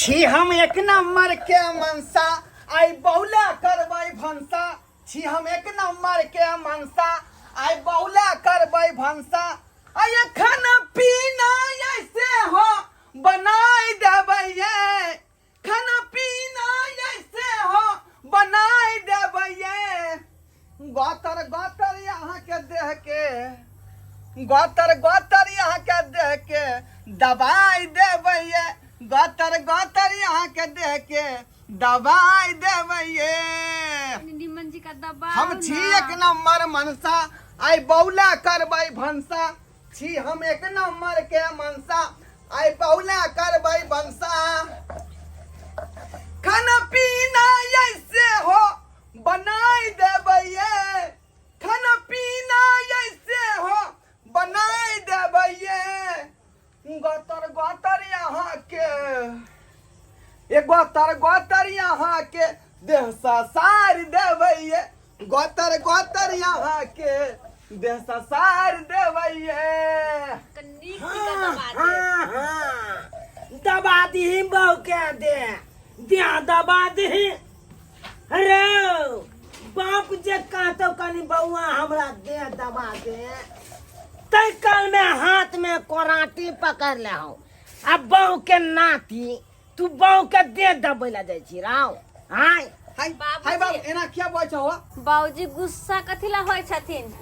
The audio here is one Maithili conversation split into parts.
छी हम एक नंबर के मनसा, आई बहुला करबै भनसा। छी हम एक नंबर के मनसा, आई बहुला करबै भनसा। आई खाना पीना ऐसे हो बनाई देबै ये, खाना पीना ऐसे हो बनाई देबै ये। गोतर गोतर यहाँ के देह के, गोतर गोतर यहाँ के देह के दबाई देबै ये, गोतर गोतर यहाँ के देह के दबाई देबै ये। निमन जी का दबाव हम छी ना। एक नंबर मनसा, आई बौला करबै भनसा। छी हम एक नंबर के मनसा, आई बौला करबै भनसा। खाना पीना ऐसे हो बनाई देबै ये, खाना पीना ऐसे हो बनाई देबै ये। गोतर गोतर यहाँ के, ए गोतर गोतर यहाँ के देह ससार देबै ये, गोतर गोतर यहाँ के देह ससार देबै ये। कनी टीका दबा दे। हाँ हाँ दबा दीही बहू के दे देह दबा दीही। रे बाप जे कहतो कनी बउआ हमरा देह दबा दे, तै काल में हाथ में कोराटी पकड़ ले हूँ। आ बहू के नाती तू बहू के देह दबै ला जाइ छी राव। हाय हाय बाबूजी। हाय बाबू, एना किया बजै छहो? बाबूजी गुस्सा कथी ला होइ छथिन?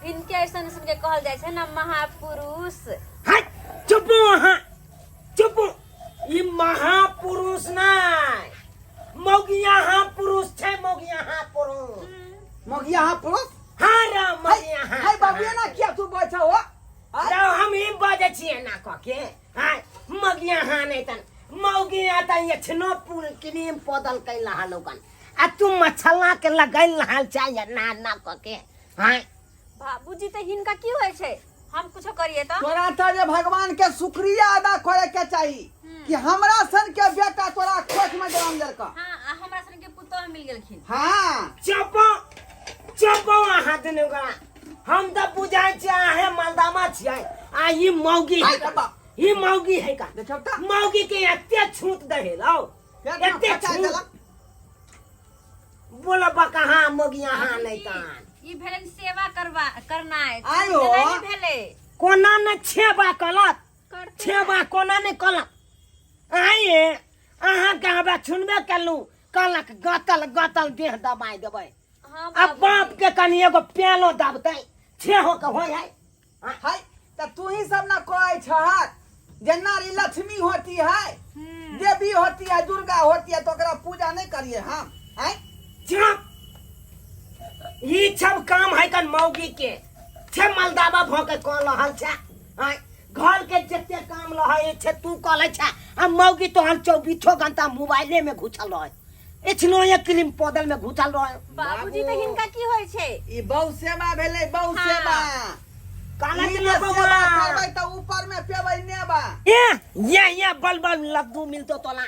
इनके ऐसन ऐसन के कहल जाइ छै ना महापुरुष। हाय चुप अहाँ चुप। ई महापुरुष नहि, मौगिया हाँ पुरुष छै, मौगिया हाँ पुरुष। मौगिया हाँ पुरुष? हाँ रे मौगिया हाँ। हाय बाबू, एना किया तू बजै छहो? रौ हम ही बजै छियै एना कऽ के। हाय मौगिया हाँ नहि तन मौगिया त एखनो पुल क्रीम पौधल कैला हँ लोगन, आ तू मछला के लगैल रहल छै ना ना कऽ के। हाय बाबूजी तऽ हिनका की होइ छै? हम कुछो करिए तऽ तोरा तऽ जे भगवान के शुक्रिया अदा करे के चाही कि हमरा सन के बेटा तोरा कोख में जन्म देलक। हाँ, आ हमरा सन के पुतोह मिल गेलखिन। हाँ। चुप चुप अहाँ दुनू गोरा। हम तऽ बुझाइ छियै अहें मलदामा छियै आ ई मौगी है का। ई मौगी है का। देखियौ तऽ। मौगी के एते छूत दहे लाओ। पेट में एते फटा छूत। देलक। बोलब कहाँ मौगी अहाँ नहि तहन। ई भेलन सेवा करवा करनाइ। आयो। नहीं भेलै। कोना ने छेबा कलत? करते छेबा कोना ने कलत? आइए अहाँ के हमरा छुनबे केलहुँ, कहलक गतल गतल देह दबाइ देबै। हाँ, आ बाबूजी। बाप के कनि एगो प्यालो दबतै छेहो के होय है। हाय त तू ही सब ना कहै छहक जे नारी लक्ष्मी होती है, देवी होती है, दुर्गा होती है, तो ओकरा पूजा नहीं करिए हम? हैं? चुप। ई सब काम है कन मौगी के छे मलदावा भ के कह रहल छे। आय घर के जते काम रहै छे तू कह छै, आ मौगी तोहर चौबीसो घंटा मोबाइले में घुसल रहे, एछनो एक क्रीम पौधल में घुसल रहे। बाबूजी तऽ हिनका की होइ छै? ई बहु सेवा भेलै, बहु हाँ। सेवा। कहलक ई ना जे बौआ। सेवा करबै तऽ ऊपर में पेबै नेबा। ए ये ये बल बल लड्डू मिलतो तोला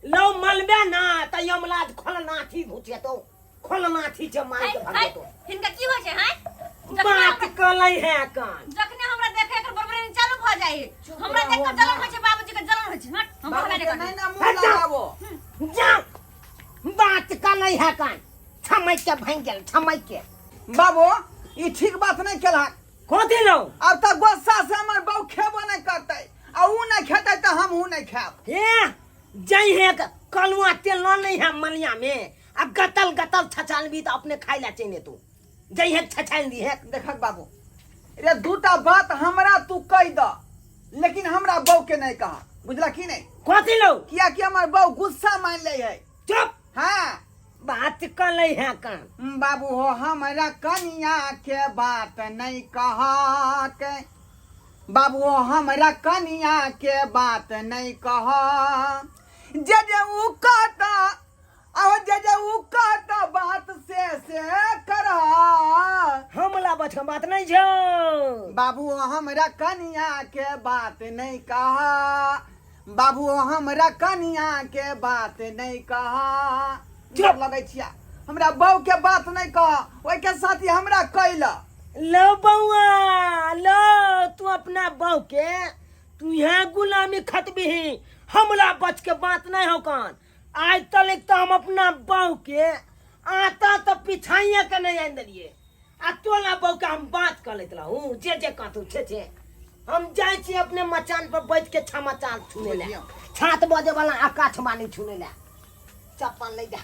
लो मलबे ना त यमलाज खोलनाथी घुसेतो, खोलनाथी छै मार के हाय, भाग हाय, जेतो। हिनका की होइ छै? हाय बात कलै है कान जखने हमरा देखे एकर बड़बड़ेनी चालू भऽ जाइ है। हमरा देख के जलन होइ छै, बाबूजी के जलन होइ छै। हट, हम बाबू कहबे के नहि नहीं करबै। ना मुंह लगाबो। जा बात कलै है कान छमैक के भांगि गेल, छमैक के। बाबू ई ठीक बात नहीं केलक। कथी लौ? अब तऽ गुस्सा से हमर बहू खेबो नहीं करतै, आ ऊ नहीं खेतै तऽ हमहूँ नहीं खायब। हे जई है कलुआ तेल न नहीं है मलिया में, आ गतल गतल छछालबी तऽ अपने खाइ ला चलि एतौ। जई है छछाल दी है। देखक बाबू रे, दूटा बात हमरा तू कहि द, लेकिन हमरा बहू के नहीं कहा, बुझला की नहीं? कथी लौ? किया कि हमर बहू गुस्सा मान ले है। चुप। हाँ। बात कलै है कान। बाबू हो हमरा कनिया के बात नहीं कह के, बाबू हो हमरा कनिया के बात नहीं कह, जे जे ऊ कहता आहो जे जे ऊ कहता बात से से करह। हमला बच बात नहीं छौ। बाबू हो हमरा कनिया के बात नहीं कह, बाबू हो हमरा कनिया के बात नहीं कह। चुप। लगै छिया हमरा बहू के बात नहीं कह, ओहि के साथ ही हमरा कैल। लो बउआ लो, तू अपना बहू के तू यहाँ गुलामी खटबिही, हमरा बच के बात नहीं हो कान। आज तक तो हम अपना बहू के आता तो पिछाइए के नहीं आन दिलिए, आ तोला बहू के हम बात कर लेत रहूं, जे जे कहतू छे छे। हम जाइ छी अपने मचान पर बैठ के छमाचार सुने ले, 7 बजे वाला आकाशवाणी सुने ले। चप्पल ले जा,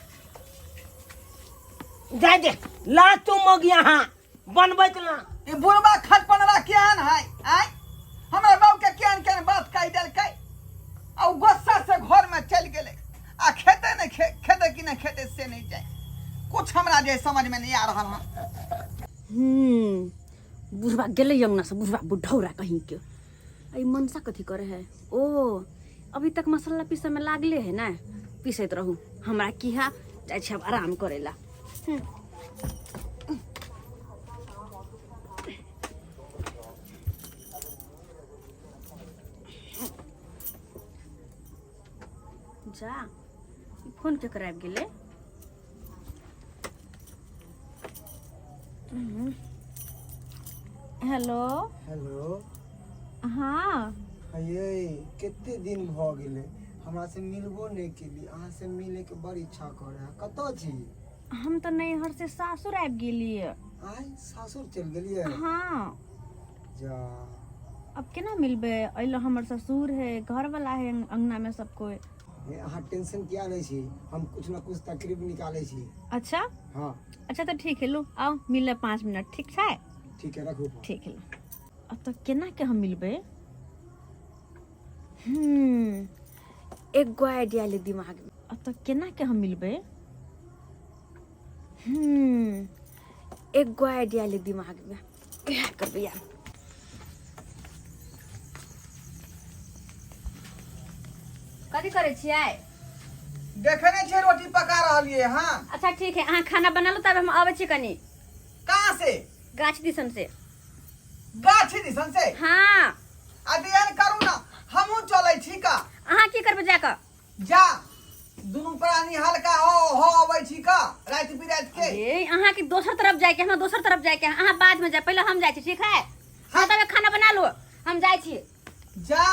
जाय दे ला तू मग यहाँ बनबैत ला। ई बुढ़बा खटपनरा केहन है आय, हमरा बाबू के केहन केहन बात कहि देलकै, आ उ गुस्सा से घर में चलि गेलै, आ खेते नहि खेते कि नहि खेते से नहि जाय, कुछ हमरा जे समझ में नहीं आ रहल हन। बुढ़बा गेलै अंगना से, बुढ़बा बुढ़ौरा कहीं के। ई मनसा कथी करे है? ओ अभी तक मसाला पीसे में लागले है ना, पीसैत रहू, हमरा की है, जाइ छी अब आराम करेला। जा ई फोन के कराबि गेलै। हेलो। हेलो। हाँ। ये कते दिन भ गेलै हमरा से मिलबो नहीं केली, अहाँ से मिले के बड़ इच्छा करे है। कतऽ छी? हम तऽ नैहर से सासुर आबि गेलियै। आय सासुर चलि गेलियै? हाँ। जा अब केना मिलबै? अइलो हमर ससुर है, घर वाला है अंगना में सब कोई। हे, अहाँ टेंशन किया लै छी, हम कुछ न कुछ तकलीफ निकालै छी। अच्छा। हाँ। अच्छा तो ठीक है, लो आओ मिले 5 मिनट, ठीक छै? ठीक है, रखू फोन। ठीक है। अब तो केना के हम मिलबै? एक गो आइडिया ले दिमाग में। अब तो केना के हम मिलबै? एक गो आइडिया ले दिमाग में, इएह करबै यार। कथी करै छियै? देखे नहीं छे रोटी पका रहलिए। हाँ। अच्छा ठीक है, अहाँ खाना बना लो तब हम आबै छी कनी। कहाँ से? गाछ दिसन से। गाछ दिसन से? हाँ। आ एहन करू ना, हमहूँ चलै छी का। अहाँ की करबै जाकऽ? जा दुनू प्राणी हल्का हो हो अबै छी का राति बिराति के। ए अहाँ के दोसर तरफ जाय के, हमरा दोसर तरफ जाय के, अहाँ बाद में जाय, पहले हम जाय छी, ठीक है? हाँ तब खाना बना लो, हम जाय छी। जा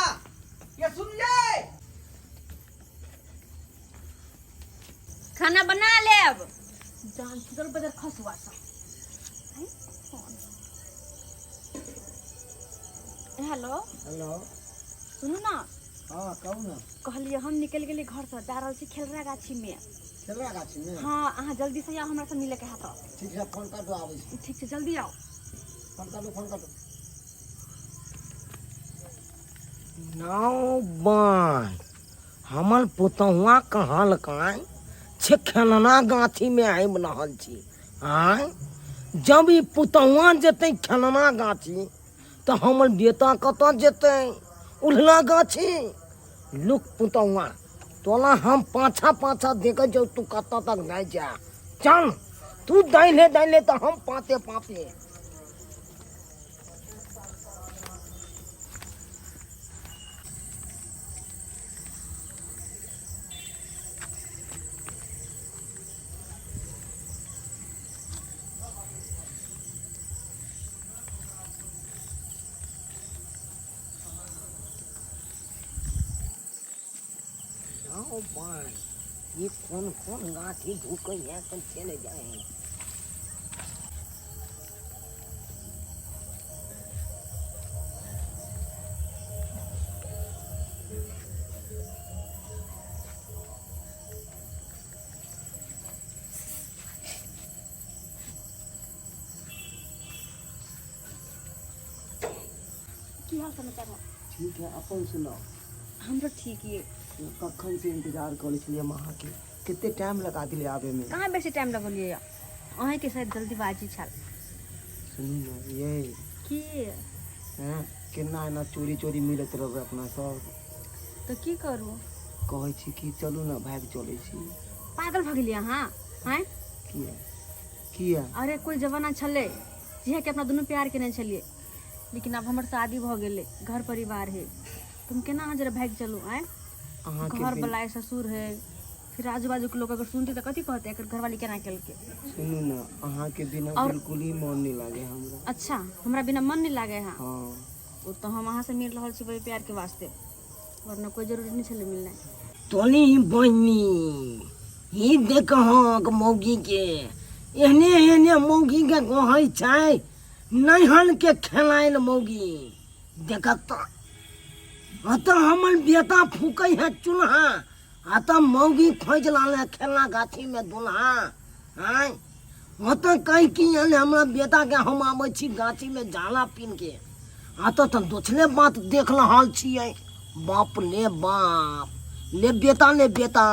ये सुनिए, खाना बना लेब। जान छुटल बदर खसुआ सब। हेलो। हेलो। सुनू ना। हाँ कहू ना। कहलिए हम निकल गेली घर से, जा रहल छी खेलरा गाछी में। खेलरा गाछी में? हाँ, अहाँ जल्दी से आउ, हमरा से मिले के है तो। ठीक है, फोन काटू, आबै छी। ठीक छै, जल्दी आउ। फोन काटू, फोन काटू। नाव बाय हमर पुतहुआ कहाँ लकाय छे खेलना गाछी में आबि रहल छी। आँय जब ई पुतहुआ जेतै खेलना गाछी तऽ हमर बेटा कतऽ जेतै? उल्हना गाछी। लुक पुतहुआ तोला हम पाछा पाछा देखै छौ, तू कतऽ तक नहि जा, चल तू दाहिले दाहिले तऽ हम पाते पाते। ये कौन कौन गाछी ढुकै है कन चले जाए हैं। की हाल समाचार है? ठीक है, अपन सुनाओ। हमरो ठीक ये। कखन से इंतजार करै छलियै हम अहाँके, कते टाइम लगा दिले आबे में? कहाँ बेसी टाइम लगलियै? अहाँके शायद जल्दीबाजी छल। सुनू ना ये। की? हैं केना एना चोरी चोरी मिलत रहबै अपना सब? तऽ की करू? कहै छी कि चलू ना भागि चलै छी। पागल भऽ गेलियै अहाँ? आँय? किया किया? अरे कोई जमाना छलै जिहे के अपना दुनू प्यार केने छलियै, लेकिन आब हमर शादी भऽ गेलै, घर परिवार है, तुम केना अहाँ जरा भागि चलू? आँय अहाँके घर वाला है, ससुर है, फिर आजू बाजू के लोग अगर सुनते तऽ कथी कहते, एकर घरवाली केना केलकै? सुनू ना, अहाँके बिना और बिल्कुल ही मन नहीं लागे हमरा। अच्छा, हमरा बिना मन नहीं लागे है? हाँ। ओ तऽ हम अहाँसँ मिल रहल छी बड़ी प्यारके वास्ते, वरना कोइ जरूरी नहि छलै मिलनाइ। तोनी बहिनी ई देखहक मौगी के, एहने एहने मौगी के कहै छै नैहन के खेलायल मौगी। देखक तऽ अतः हमर बेटा फूकै है चूल्हा, अतः मौगी खोजि लाले खेलना गाछी में दुल्हा। आँय ओतऽ कहि की एहन हमरा बेटा के हम आबै छी गाछी में जाला पीन के, अतः तऽ दोसरे बात देख रहल छियै। बाप ले बाप, ले बेटा ले बेटा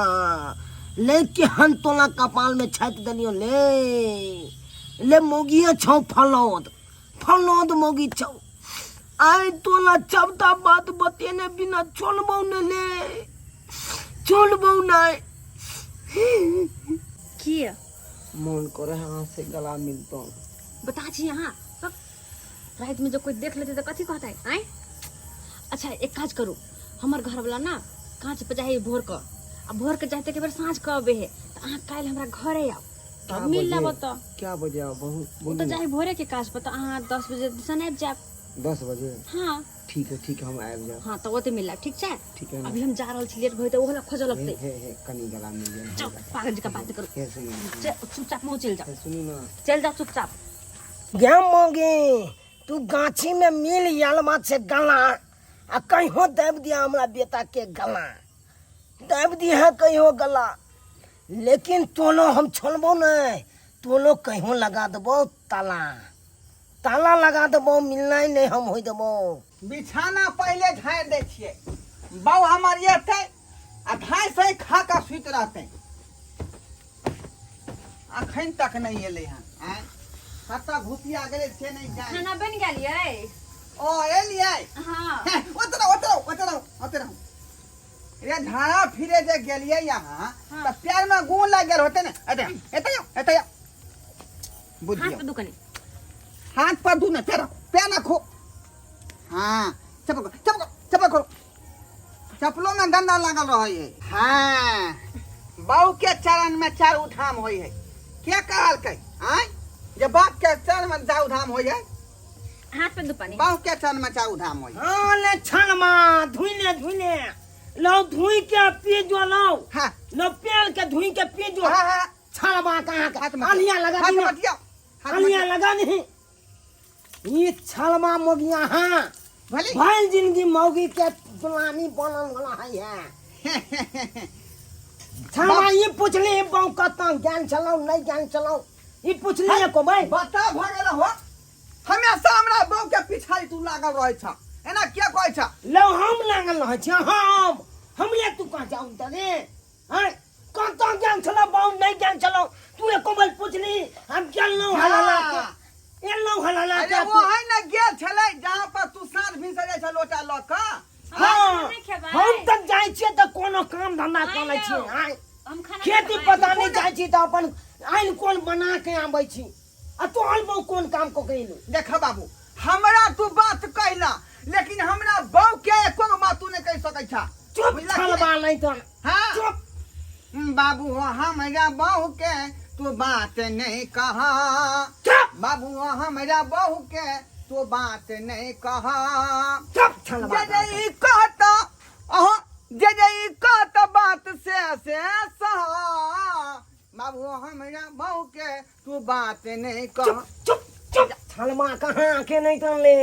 ले, केहन तोला कपाल में छाटि देलियो। ले ले मौगिए छौ फलौद फलौद मौगी छौ। आइ तोला चबटा बात बतेने बिना छोड़बौ ने, ले छोड़बौ नहि। किया मोन करे है अहाँ से गला मिलतो। बता छी अहाँ राति में जब कोई देख लेते तो कथी कहते? आँय अच्छा एक काज करू, हमर घरवाला ना काज पे जाए भोर के, आ भोर के जाते के बेर साँझ के अबे है, तो अहाँ काल्हि हमरा घरे आउ क्या तब मिल बजे? लेब। तऽ क्या बजे आउ बहु? ओ तऽ बोलू ना। जाए भोरे के काज पर, तऽ अहाँ 10 बजे दिसन आबि जायब। 10 बजे? हाँ। ठीक है ठीक है, हम आबि जायब। हाँ तऽ ओते मिल लेब, ठीक छै? ठीक है ना। अभी हम जा रहल छी, लेट भऽ जेतै, ओहो खोजऽ लगतै। हे हे कनी गला मिल जाए। जाउ, पागल जकाँ बात करू। हे सुनू ना। चुपचाप मुँह चलि जाउ। हे सुनू ना। चलि जाउ चुपचाप। गे मौगी तू गाछी में मिल यलमा से गला आ कहियो दाबि दिया हमरा बेटा के गला दाबि दिया कहियो गला, लेकिन तोनो हम छोड़बो नहीं, तोनो कहियो लगा देबो ताला, ताला लगा देबो, मिलना ही नहीं हम हो देबो। बिछाना पहले झाड़ि दै छियै, बाउ हमर एतै आ धाइ से खा कऽ सुति रहतै। अखन तक नहि एलै हन, आँय कतऽ घुसिया गेलै से नहि जानि। खाना बनि गेल यै? ओ एलियै? हाँ। हे, ओतऽ रहू, ओतऽ रहू, ओतऽ रहू, ओतऽ रहू। रे झाड़ा फिरे जे गेलियै यहाँ हाँ। तऽ पैर में गुण लागि गेल होतै ने। एतऽ आउ, एतऽ आउ, एतऽ आउ। बुझियौ हाथ पे दुकनी। हाथ पर दू ने, पैर रखो, पैर रखो। हाँ चप्पल खोलो, चप्पल खोलो, चप्पल खोलो। चप्पलो में गंदा लागल रहै है। हाँ बाऊ के चरण में चारू धाम होइ है, के कहलकै आँय जे बाप के चरण में चारू धाम होइ है? हाथ पे दुपानी। बाऊ के चरण में चारू धाम होइ है। हाँ ले छलमा धुइले धुइले लो, धुई के पी जो लो। हाँ। लो पेल के धुई के पी जो। हाँ, हाँ। छलमा कहाँ के? हाथ मत अनिया लगा हाथ दी ना। मत दियो, हाथ मत अनिया दियो। लगा नहीं ये छलमा मोगिया। हाँ भली भल जिंदगी मौगी के गुलामी बनल वाला है है। छलमा ये पूछली बहु कतौ ज्ञान चलाऊ नहीं ज्ञान चलाऊ, ये पूछली एको भाई। बता भऽ गेल हो, हमेशा हमरा बहू के पिछाड़ी तू लागल रहै छ, एना किया कहै छ? लो हम लागल रहै छी, हम हमले तू कहाँ जाऊं तने? हैं कतौ ज्ञान चलाऊ बहु नहीं ज्ञान चलाऊ, तू एको बार पूछली हम ज्ञान लो हलाला के एलो हलाला अरे के। वो है ना गेल छलै जहाँ पर तू साँझ भिनसर जाइ छ लोटा लऽ कऽ। हाँ, नहि खेबै। हम तक जाइ छियै तऽ कोनो काम धंधा कऽ लै छियै। आँय हम खाना खेती खेबै। पता नहि जाइ छी तऽ अपन आनि कोन बना के आबै छी, आ तोहर बहु कोन काम कऽ के एलू? देख बाबू, हमरा तू बात कहला, लेकिन हमरा बहू के एको गो बात तू नहि कहि सकै छ। चुप बुझलह कि छलबा नहि? नहि तऽ हाँ। चुप बाबू हो हमरा बहू के तू बात नहीं कहा। चुप बाबू हो हमरा बहू के तू बात नहीं कहा। चुप छलबा। जे जे ई कहता अहो, जे जे ई कहता बात से से सहा। बाबू हो हमरा बहू के तू बात नहीं कह। चुप चुप चुप छलमा कहाँ के नहीं तो ले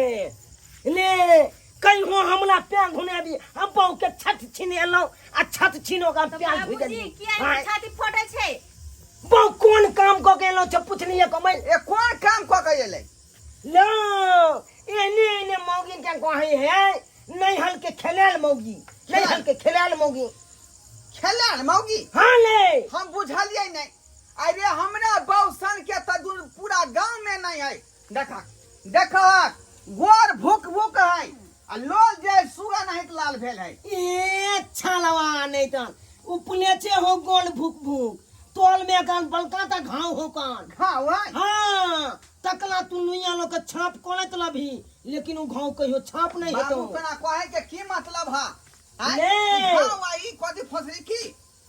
ले कहियो हमरा पैर धुने दी, हम बहू के छत छीने एलहुँ आ छत छीनो के हम तऽ पैर धोइ बाबूजी देलियै। किया हाँ, एहन छाती फटै छै? बहू कोन काम कऽ के एलहुँ छै पुछलियै कमाइ? ए कोन काम कऽ के एलै? लो एने एने मौगी के कहै है नैहल के खेलायल मौगी, नैहल के खेलायल मौगी। खेलायल मौगी? हाँ ले हम बुझलियै नहि। अरे हमरा बहू सन के तऽ दूर पूरा गांव में नहीं है। देखा देखा गोर भूख भूख है आ लोल जे सुगा नहीं तऽ लाल भेल है। ए छलवा नहीं तऽ उपले छे हो गोल भूख भूख तोल में कान बलका त घाव हो कान घाव है। हाँ तकला तू लुइया लोग के छाप कोने लभी, लेकिन उ घाव कहियो छाप नहीं बाबू हेतो। तोरा कहे के की मतलब है? आँय? ले। ई घाव आ ई कथी फसरी की?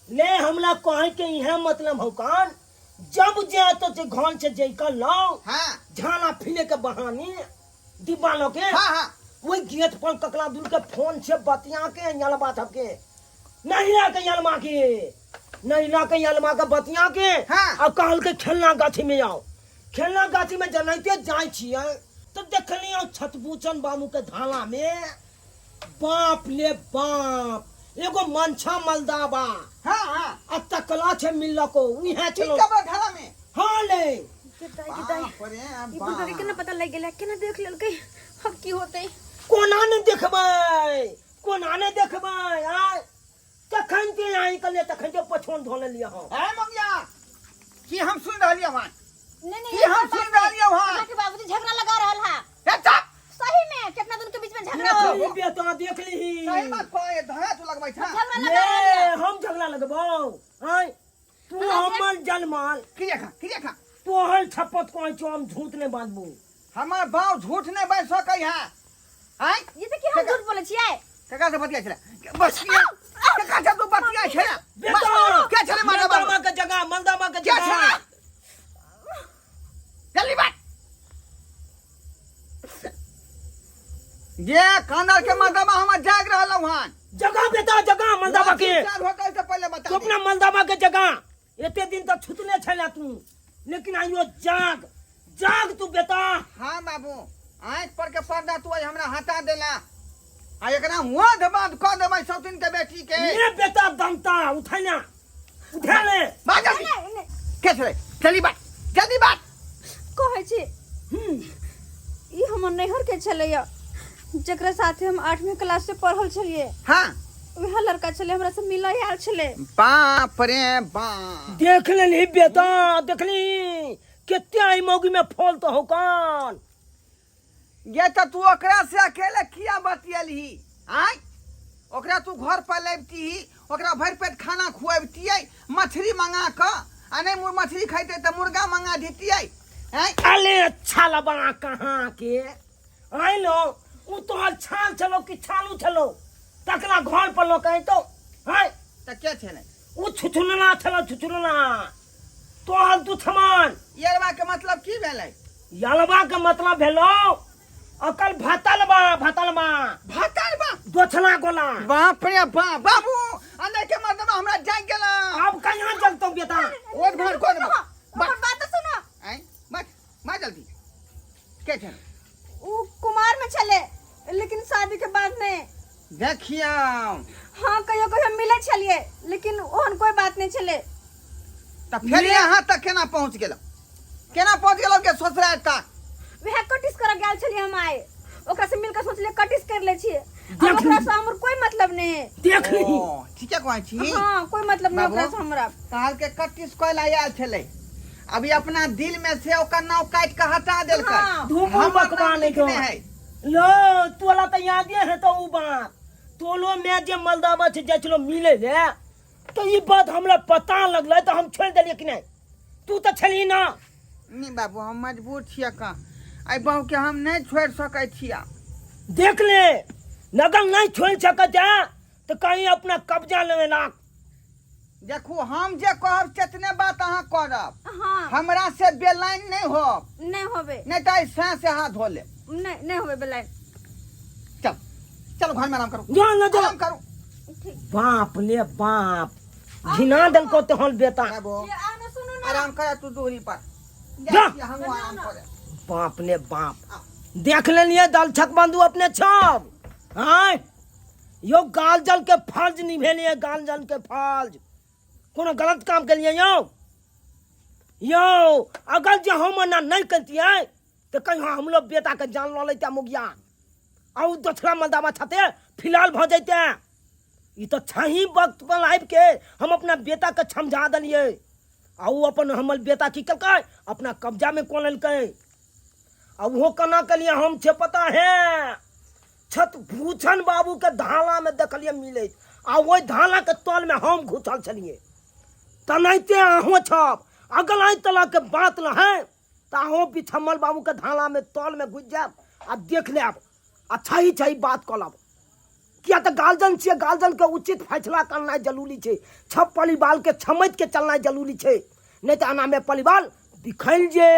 ले हमला कहे के इहे मतलब हो कान जब जे तो जे घन से जे कर लो। हाँ। झाला फिने के बहानी डिब्बा लो के। हाँ, हाँ। ओहि गेट पर ककरा दूर के फोन छै बतिया के यलमा सबके नहिरा के यलमा के नहिरा के यलमा के बतिया के हाँ। आ कहल के खेलना गाछी में आओ खेलना गाछी में जनैते जाइ छियै तऽ देखलियै छतबूचन बाबू के धाला में बाप ले बाप एगो मनछा मलदाबा हाँ हाँ आ तकला छै मिलको उहे की छलो कबर घरा में हाँ ले के दाई के दाई बाप रे ई बुढ़बा के बाप केना पता लागि गेलै केना देख लेलकै अब की होतै कोना ने देखबै कोना ने देखबै आय तखन ते आई कले तखन ते पछोन धो लेलियै हम ए मंगिया की हम सुन रहलियै हन नहीं नहीं की हम सुन रहलियै हन अहाँके बाबूजी झगड़ा लगा रहल है ए चुप सही में कितना दिन के बीच में झगड़ा हो ई बेटा देख लीही सही बात कहे धरा तू लगबै छ झगड़ा लगा रहल ये है हम झगड़ा लगबौ आय तू हमर जलमाल की देखा की देखा तोहर छपत कोई छौ हम झूठ नहीं बाजबू हमर बाप झूठ नहीं बाजि सकै है आय ये तऽ की हम झूठ बोलै छियै कका से बतिया छले बतिया कका से तू बतिया छले बेटा क्या छले मारा बाबू मलदामा के जगह मलदामा के क्या जगह छले जल्दी बात ये कानर के मर्दबा हमर जाग रहल हन जगह बेटा जगह मलदामा के चार होटल से पहले बता तू दे। अपना मलदामा के जगह एते दिन तक छुतले छले तू लेकिन आइयो जाग जाग तू बेटा हाँ बाबू आँख पर के पर्दा तू आज हमरा हटा देला आ एकरा हुआ बांध कऽ देबै सौतीन के बेटी के ये बेटा दमता उठा ना उठा ले बाज जल्दी के छलै जल्दी बात जल्दी बात कहै छी ई हमर नैहर के छलैया जकरा साथे हम आठवीं क्लास से पढ़ल छलियै हाँ वएह लड़का छलै हमरा से मिलऽ आयल छलै बाप रे बाप देख लेली बेटा देखली केते आई मौगी में फल तो हो कान ये तो तू ओकरा से अकेले किया बतियलही आय ओकरा तू घर पर लैबतीही ओकरा भरि पेट खाना खुअबतियै मछली मंगा कऽ आ नहि मछली खैतै तऽ मुर्गा मंगा दितियै आँय अले अच्छा लबा कहाँ के आइ लो उ तोहर छाल छलो कि छालू छलो तकरा घर पर लोग तो आय तऽ के छलै उ छुछुनना छलो छुछुनना तोहर दुश्मन यरवा के मतलब की भेलै यलवा के मतलब भेलो अकल भतलबा भतलबा भतलबा दोछला गोला बाप रे बाप बाबू अंदर के मतलब हमरा जाग गेला अब कहाँ जगतो बेटा ओत भर कोन हमर बात सुनो आय मत मा जल्दी के छे उ कुमार में छले लेकिन शादी के बाद नहीं देखियौ हाँ कहियो कहियो मिले छलिए लेकिन ओहन कोई बात नहीं छले तऽ फेर यहाँ तक केना पहुँच गेलहुँ केना पहुँच गेलहुँ के ससुराल तक वएह कटिस करऽ गेल छलिए हम आइ ओकरा से मिलकर सोचलिए कटिस कर ले छियै अब देख ओकरा ली। से हमर कोई मतलब नहीं है देख ली ओ, ठीके कहै छी हाँ कोई मतलब नहीं बाबू। ओकरा से हमरा कहल के कटिस कयल आयल छलै अभी अपना दिल में से ओकर नाव काटि के हटा देलकै हाँ। धूप हमर बकवा नाम नहीं लिखने तो है लो तोला तऽ यादे है तो उ बात तोलो में जे मलदावा छै जाइ छलो मिले ले तऽ ई बात हमरा पता लगलै तऽ हम छोड़ि देलियै कि नहि तू तऽ छलही ना नहीं बाबू हम मजबूर छियै का एहि बहू के हम नहीं छोड़ि सकै छियै देख ले अगर नहीं छोड़ सकत है तो कहीं अपना कब्जा लेवे लाग देखू हम जे कहब तेतने बात अहाँ करब हाँ हमरा से बेलाइन नहीं होब नहीं होबे नहीं तो ऐसा से हाथ धो ले नहीं नहीं होबे बेलाइन चल चलो घर में आराम करो जा ना जा आराम करो ठीक बाप ले बाप घिना देलको तोहर बेटा बाबू ये आना सुनो ना आराम कर तू दूरी पर जा। हम आराम करे बाप ने बाप देख लेलिए दल छक बंधु अपने छब आय यो गाल जल के फर्ज निभेलिए गाल जल के फर्ज कोनो गलत काम के लिए यो यो अगर जे हम एना नहीं करतियै तऽ कहियो हमरो बेटा के जान लऽ लैते मुगिया आ ओ दोसरा मर्दाबा छते फिलहाल भऽ जैते ई तऽ छही वक्त पर आबि के हम अपना बेटा के समझा देलियै आ ओ अपन हमर बेटा की केलकै अपना कब्जामे कऽ लेलकै आ ओहो केना केलियै हम छै पता है छत भूषण बाबू के धाला में देखलियै मिलैत आ ओहि धाला के तल में हम घुसल छलियै तेनाहिते अहूँ छब अगल एहि तरह के बात रहै तऽ अहूँ बिछम्मल बाबू के धाला में तल में घुसि जायब आ देख लेब आ छही छही बात कऽ लेब किया तऽ गार्जियन छियै गार्जियनके उचित फैसला करनाइ जरूरी छै छब परिवारके छमैत के चलनाइ जरूरी छै नहि तऽ एनामे परिवार बिखरि जे